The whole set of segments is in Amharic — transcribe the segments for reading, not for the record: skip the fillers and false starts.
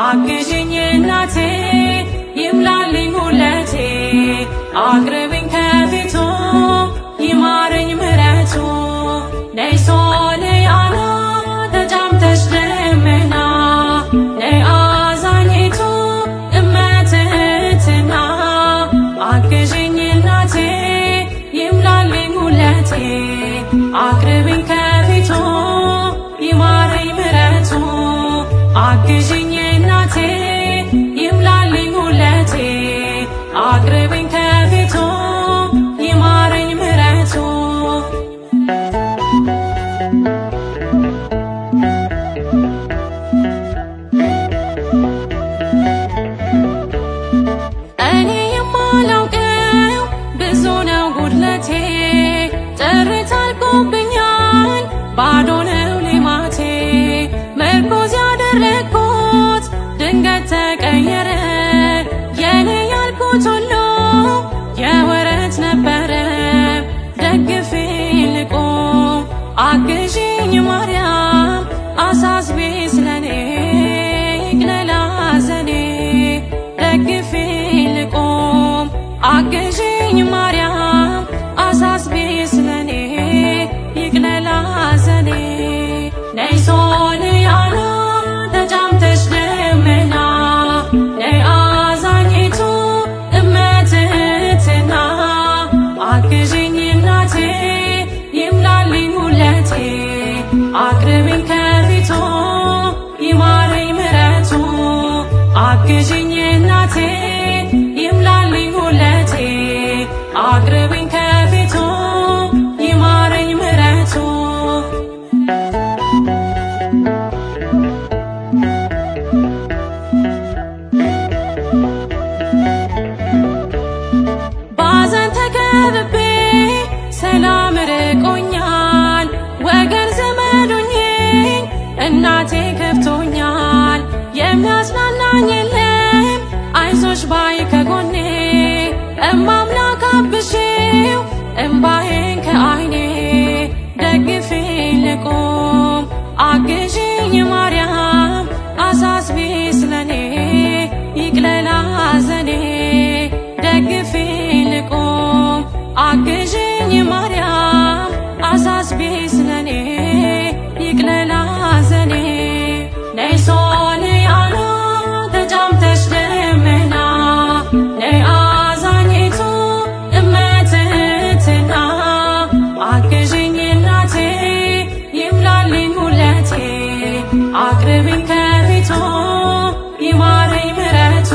አግዥኝ እናቴ ይምላልኝ ሁለቴ አቅርቢኝ ከፊቱ ይማረኝ ምሕረቱ ነይ ሶልያና ተጫምተሽ ደመና ነይ አዛኝቱ እመትህትና አግዥኝ እናቴ ይምላልኝ ሁለቴ አቅርቢኝ ከፊቱ ይማረኝ ምሕረቱ አግዥኝ እናቴ ይምላልኝ ሁለቴ አቅርቢኝ ከፊቱ ይማረኝ ምሕረቱ። እኔ የማላውቀው ብዙ ነው ጉድለቴ፣ ጥሪት አልቆብኛል ባዶ ነው ሌማቴ። ምርኩዝ ያደረግኩት ድንገት ተቀየረ፣ የኔ ያልኩት ሁሉ የወረት ነበረ። ደግፌ ልቁም አግዢኝ ማርያም፣ አሳስቢ ስለኔ ይቅለል ሐዘኔ። ደግፌ ልቁም አግዢኝ ማርያም፣ አሳስቢ ስለኔ ይቅለል ሐዘኔ። ነይ ሶልያና ተጫምተሽ ደመና ነይ አዛኝቱ እመትህትና አግዢኝ እናቴ ይምላልኝ ሁለቴ አቅርቢኝ ከፊቱ ይማረኝ ምሕረቱ አግዢኝ እናቴ ይምላልኝ ሁለቴ አቅርቢኝ ከፊቱ ይማረኝ ምሕረቱ። ባዘን ተከብቤ ሰላም ርቆኛል፣ ወገን ዘመዱኝ እናቴ ከፍቶኛል። የሚያጽናናኝ የለም አይዞሽ ባይ ከጎኔ፣ እማምላክ አብሺው እምባዬን ከአይኔ። ደግፌ ልቁም አግዢኝ ማርያም፣ አሳስቢ ስለኔ ይቅለል ሐዘኔ። ደግፌ ልቁም አግዢኝ ማርያም፣ አሳስቢ ስለኔ ይቅለል ሐዘኔ። ነይ ሶልያና ተጫምተሽ ደመና ነይ አዛኝቱ እመትህትና አግዢኝ እናቴ ይምላልኝ ሁለቴ አቅርቢኝ ከፊቱ ይማረኝ ምሕረቱ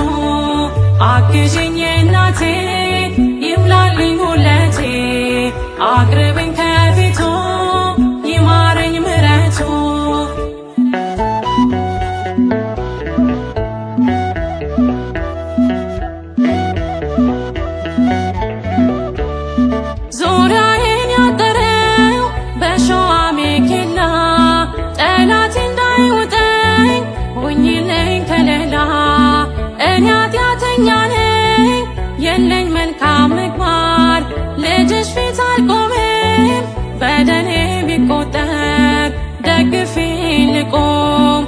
አግዢኝ እናቴ ይምላልኝ ሁለቴ አቅርቢኝ ከፊቱ ይማረኝ ምሕረቱ። ዙሪያዬን ያጠረው በሸዋ ሜኬላ ጠላት እንዳይውጠኝ ሁኚልኝ ከለላ። እኔ ኃጢአተኛ ነኝ የለኝ መልካም ምግባር፣ ልጅሽ ፊት አልቆምም በደሌ ቢቆጠር። ደግፌ ልቁም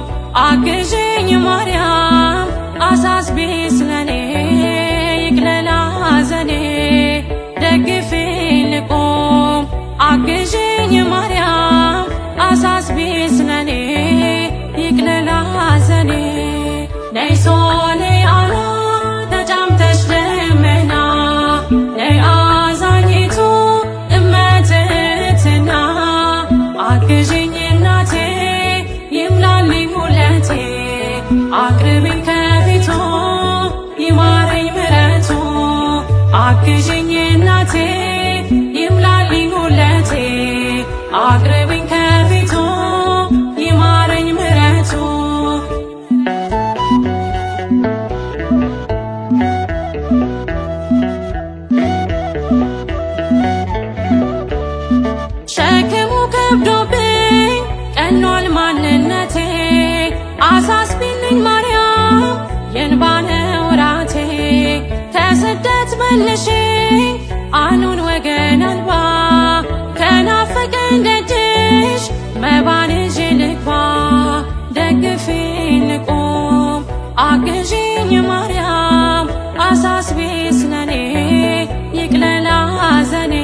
አግዢኝ ማርያም፣ አሳስቢ ስለኔ ይቅለል ሐዘኔ። ደግፌ ልቁም አግዢኝ ማርያም፣ አሳስቢ ስለኔ ይቅለል ሐዘኔ። ነይ ሶልያና ተጫምተሽ ደመና ነይ አዛኝቱ እመትህትና አግዢኝ እናቴ ይምላልኝ ሁለቴ አቅርቢኝ ከፊቱ ይማረኝ ምሕረቱ አግዢኝ እናቴ ይምላልኝ ሁለቴ አቅርቢኝ ከፊቱ ይማረኝ ምሕረቱ። ሸክሙ ከብዶብኝ ቀኗል ማንነቴ፣ አሳስቢልኝ ማርያም የእንባ ነው ወራቴ። ከስደት መልሽኝ አግዢኝ ማርያም አሳስቢ ስለኔ ይቅለል ሐዘኔ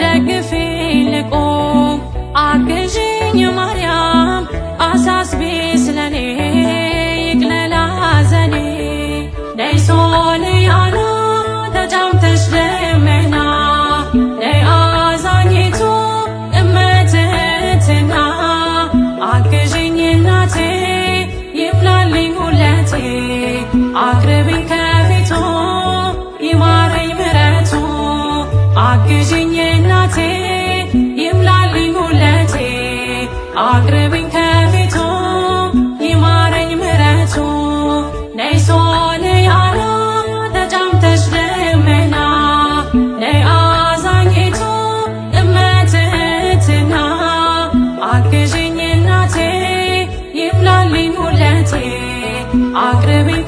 ደግፊኝ ልቁም። አግዢኝ ማርያም አሳስቢ ስለኔ ይቅለል ሐዘኔ። ነይ ሶልያና ተጫምተሽ ደመና፣ ነይ አዛኝቱ እመትህትና፣ አግዢኝ እናቴ ይምላልኝ ሁለቴ፣ አቅርቢኝ ከፊቱ ይማረኝ ምሕረቱ። አግዢኝ እናቴ ይምላልኝ ሁለቴ፣ አቅርቢኝ ከፊቱ ይማረኝ ምሕረቱ። ነይ ሶልያና ተጫምተሽ ደመና፣ ነይ አዛኝቱ እመትህትና፣ አግዢኝ እናቴ ይምላልኝ ሁለቴ፣ አቅርቢኝ።